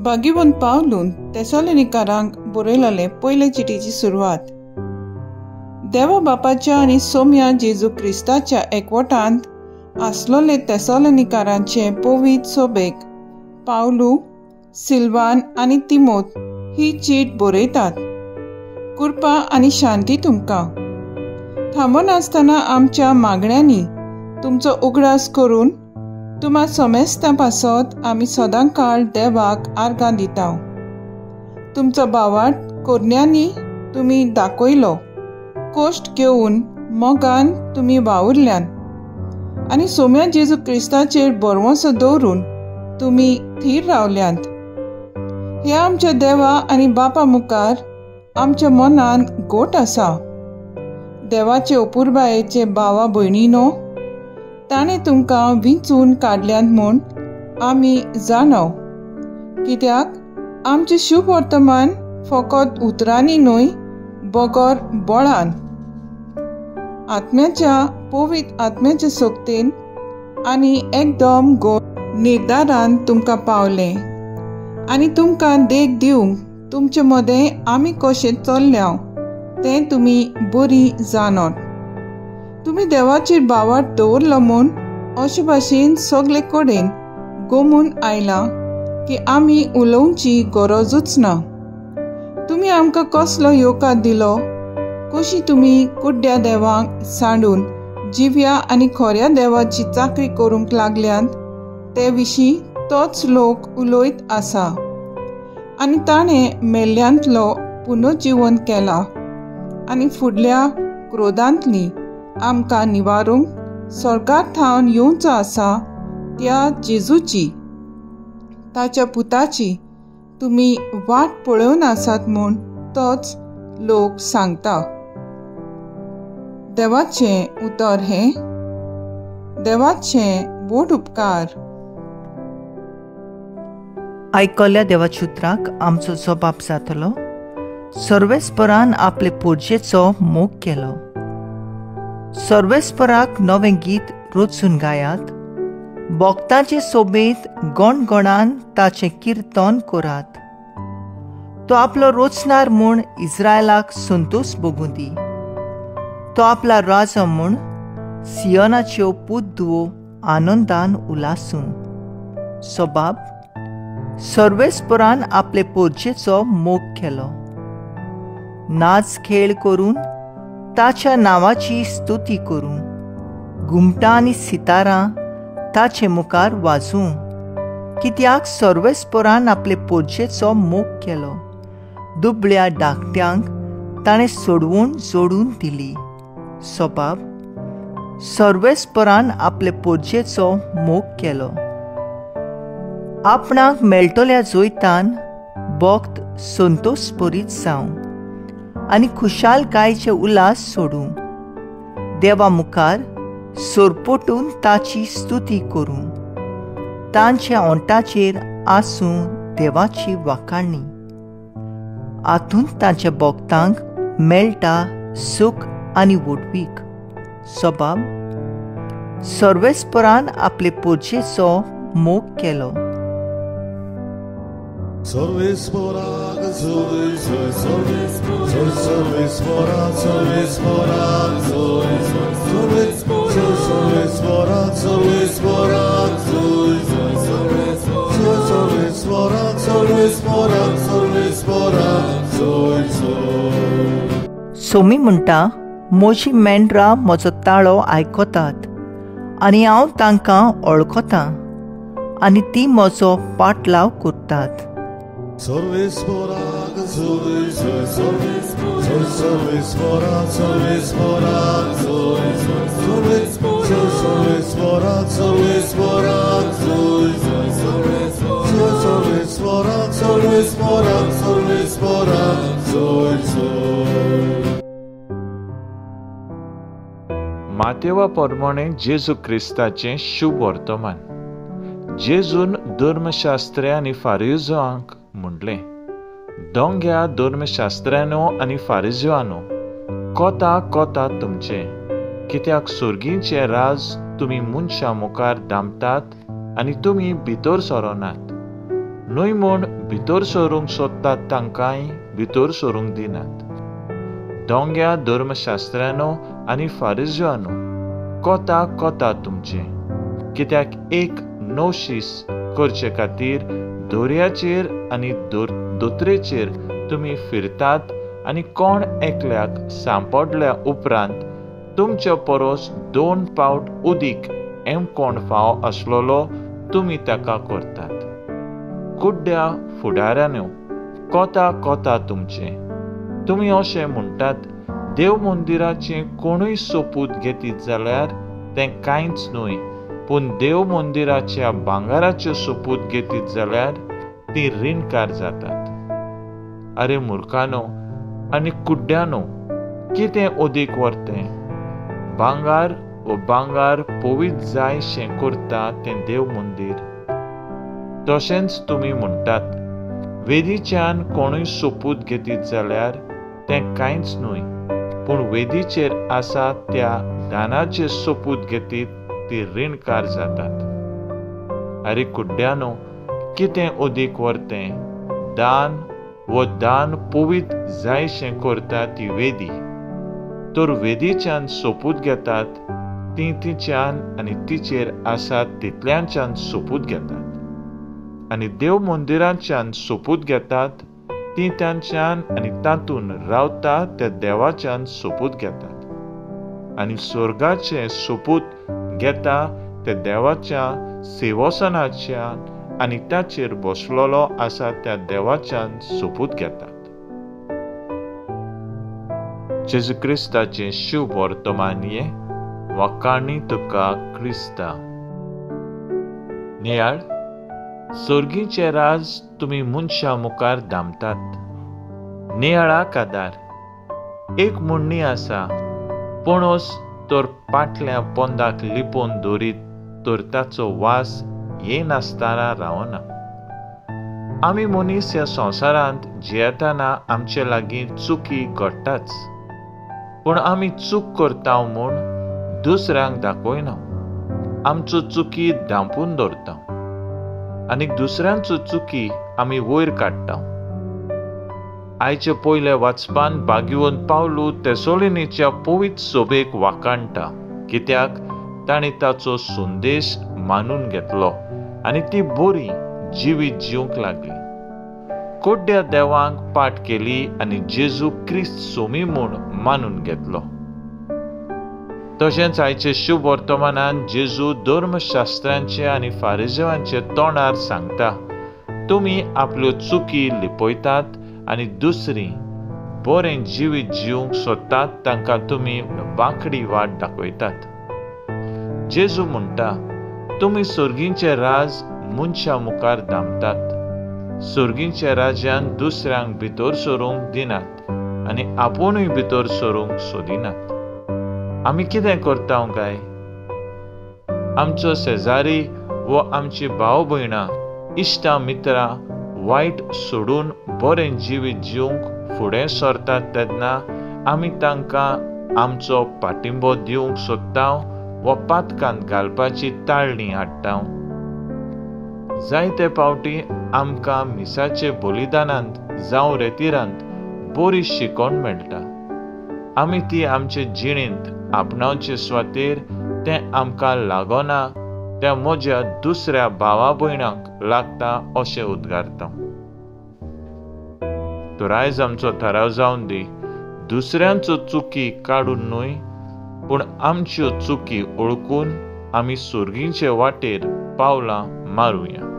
भाग्यवंत पावलून तेसोलोनिकारांक बरयलेले पयले चिटीची सुरवात. देवा बापाच्या आनी सोम्या जेजू क्रिस्ताच्या एकवटांत आसलोले तेसोलोनिकारांचे पवित्र सोबेक पावलू, सिल्वान आनी तिमोत ही चीट बरयतात. कृपा आनी शांती तुमकां. थांबनासतना आमच्या मागण्यांनी तुमचो उगडास करून तुमा समेस्तां पासत आमी सदां काळ देवाक आर्गां दिता. तुमचो भावार्थ कोरण्यांनी तुमी दाखयलो, कश्ट घेवन मोगान तुमी वावुरल्यान आनी सोम्या जेजू क्रिस्ताचेर भरवंसो दवरून तुमी थीर रावल्यांत. ह्या आमच्या देवा आनी बापा मुखार आमच्या मनान गोट आसा. देवाचे अपुरबायेचे भावा भयणीनो, ताणें तुमकां विंचून काडल्यांत म्हूण आमी जाणव, कित्याक आमचें शुभ वर्तमान फकत उतरांनी न्हय बगर बळान, आत्म्याच्या पवित्र आत्म्याच्या शक्तीन आनी एकदम गोड निर्धारान तुमकां पावलें आनी तुमकां देख दिवंक तुमचे मदें आमी कशें चल्ल्या तें तुमी बरी जाणत. तुमी देवाचेर भावार्थ दवरलो म्हूण अशे भाशेन सगळे कडेन गोमून आयलां की आमी उलोवची गरजूच ना. तुमी आमकां कसलो येवकार दिलो, कशी तुमी कुड्ड्या देवांक सांडून जिव्या आनी खऱ्या देवाची चाकरी करूंक लागल्यांत ते विशीं तोच लोक उलयत आसा आनी ताणें मेल्ल्यांतलो पुनर्जिवन केला आनी फुडल्या क्रोधांतली आमकां निवारूंक स्वर्गार थावन येवचो आसा त्या जेजूची, ताच्या पुताची तुमी वाट पळोवन आसात म्हूण तोच लोक सांगता. देवाचें उतर हें. देवाचें व्हड उपकार. आयकल्ल्या देवाच्या उतराक आमचो जबाब जातलो. सर्वेस्परान आपले पोरजेचो मोग केलो. सर्वेस्पराक नवें गीत रचून गायात, भक्तांचे सोबेंत गणगणान ताचें किर्तन करात. तो आपलो रचणार म्हूण इस्रायलाक संतोष भोगूं दी. तो आपला राजा म्हूण सियोनाच्यो पूत धुवो आनंदान उलासूं. सबाब सर्वेस्परान आपले पोरजेचो मोग केलो. नाच खेळ करून ताच्या नांवाची स्तुती करूं. घुमटां आनी सितारां ताचे मुखार वाजूं, कित्याक सर्वेस्परान आपले पोरजेचो मोग केलो. दुबळ्या धाकट्यांक ताणें सोडवून जोडून दिली. सबाब सर्वेस्परान आपले पोरजेचो मोग केलो. आपणाक मेळटल्या जैतान भक्त संतोष भरीत जावं आनी खुशालकायेचे उल्हास सोडूं. देवा मुखार सरपटून ताची स्तुती करूं. तांच्या ओंठाचेर आसूं देवाची वाखाणणी. आतूंत तांच्या भक्तांक मेळटा सूख आनी व्हडवीक. सबाब सर्वेस्परान आपले पोरजेचो मोग केलो. सर्वेस्पराक जोय जोय सर्वेस्पराक सर्वेस्पराक जोय जोय सर्वेस्पराक सर्वेस्पराक जोय जोय सर्वेस्पराक सर्वेस्पराक सर्वेस्पराक जोय जोय. सोमी म्हणटा, म्हजी मेंढरां म्हजो ताळो आयकतात आनी हांव तांकां वळखतां आनी ती म्हजो पाटलाव करतात. सर्वेस्पराक जोय जोय सर्वेस्पराक सर्वेस्पराक जोय जोय सर्वेस्पराक सर्वेस्पराक जोय जोय सर्वेस्पराक सर्वेस्पराक सर्वेस्पराक जोय जोय. मातेवा प्रमाणे जेजू क्रिस्ताचें शुभ वर्तमान. जेजून धर्मशास्त्रे आनी फारिजोआंक म्हणलें, दोंग्या धर्मशास्त्र्यानो आनी फारिजोआनो, कोता कोता तुमचें, कित्याक सुर्गींचें राज तुमी मनशां मुखार दामतात आनी तुमी भितर सरोनात. न्हय म्हूण भितर सरूंक सोदतात तांकांय भितर सरूंक दिनात. दोंग्या धर्मशास्त्र्यानो आनी फारिज्यांनो, कोता कोता तुमचें, कित्याक एक नवशीस करचे खातीर दोरयाचेर आनी दोतरेचेर तुमी फिरतात आनी कोण एकल्याक सांपडल्या उपरांत तुमचे परस 2 पावट उदीक एम कोण फाव आसलेलो तुमी ताका करतात. कुड्ड्या फुडाऱ्यांनो, कोता कोता तुमचें, तुमी अशें म्हणटात, देव मंदिराचें कोणूय सोपूत घेतीत जाल्यार तें कांयच न्हय, पूण देव मंदिराच्या भांगराच्यो सोपूत घेतीत जाल्यार ती रिणकार जातात. अरे मुर्खानो आनी कुड्ड्यानो, कितें अदीक व्हरतें? भांगर वो भांगर पवित्र जायशें करता तें देव मंदीर. तशेंच तुमी म्हणटात, वेदीच्यान कोणूय सोपूत घेतीत जाल्यार तें कांयच न्हय, पूण वेदीचेर आसा त्या दानाचे सोपूत घेतीत ती रिणकार जातात. अरे कुड्ड्यानो, कितें अदीक व्हरतें? दान वो दान पवित्र जायशें करता ती वेदी. तर वेदीच्यान सोपूत घेतात ती तिच्यान आनी तिचेर आसात तितल्यांच्यान सोपूत घेतात, आनी देव मंदिराच्यान सोपूत घेतात ती तांच्यान आनी तातूंत रावता त्या देवाच्यान सोपूत घेतात, आनी स्वर्गाचे सोपूत घेता त्या देवाच्या सेवसनाच्या आनी ताचेर बसलेलो आसा त्या देवाच्यान सोपूत घेतात. जेजू क्रिस्ताचें शुभ वर्तमान हें. वाखाणी तुका क्रिस्ता. नियाळ, सोर्गीचें राज तुमी मनशां मुखार दामतात. नियाळाक आदार. एक म्हणणी आसा, पणस तर पाटल्या पोंदाक लिपोवन दवरीत तर ताचो वास येनासतना रावना. आमी मनीस ह्या संवसारांत जियेतना आमचे लागीं चुकी घडटाच, पूण आमी चूक करता म्हूण दुसऱ्यांक दाखयना. आमच्यो चुकी धांपून दवरता आनी दुसऱ्यांच्यो चुकी आमी वयर काडटा. आयचे पयले वाचपान बागिवन पावलू तेसोलिनीच्या पवित्र सोबेक वाखाणटा, कित्याक ताणें ताचो संदेश मानून घेतलो आनी ती बरी जिवीत जिवंक लागली. कुड्ड्या देवांक पाठ केली आनी जेजू क्रिस्त सोमी म्हूण मानून घेतलो. तशेंच आयचे शुभ वर्तमानान जेजू धर्मशास्त्रांचे आनी फारिजेवांचे तोंडार सांगता, तुमी आपल्यो चुकी लिपयतात आनी दुसरी बरें जिवीत जिवंक सोदतात तांकां तुमी वांकडी वाट दाखयतात. जेजू म्हणटा, तुमी सर्गींचें राज मनशां मुखार दामतात. सर्गींच्या राज्यान दुसऱ्यांक भितर सरूंक दिनात आनी आपुणूय भितर सरूंक सोदिनात. आमी कितें करता काय? आमचो शेजारी वो आमची भाव भयणां, इश्टां मित्रां वायट सोडून बरें जिवीत जिवंक फुडें सरतात तेन्ना आमी तांकां आमचो पाठिंबो दिवंक सोदता वा पातकांत घालपाची ताळणी हाडटा. जायते फावटी आमकां मिसाचे बलिदानांत जावं रेतिरांत बरी शिकवण मेळटा. आमी ती आमचे जिणेंत आपणावचे सुवातेर तें आमकां लागना, त्या म्हज्या दुसऱ्या भावा भयणांक लागता अशें उद्गारता. तर आयज आमचो थाराव जावन दी, दुसऱ्यांचो चुकी काडून न्हय, पूण आमच्यो चुकी ओळखून आमी सर्गीचे वाटेर पावलां मारुया.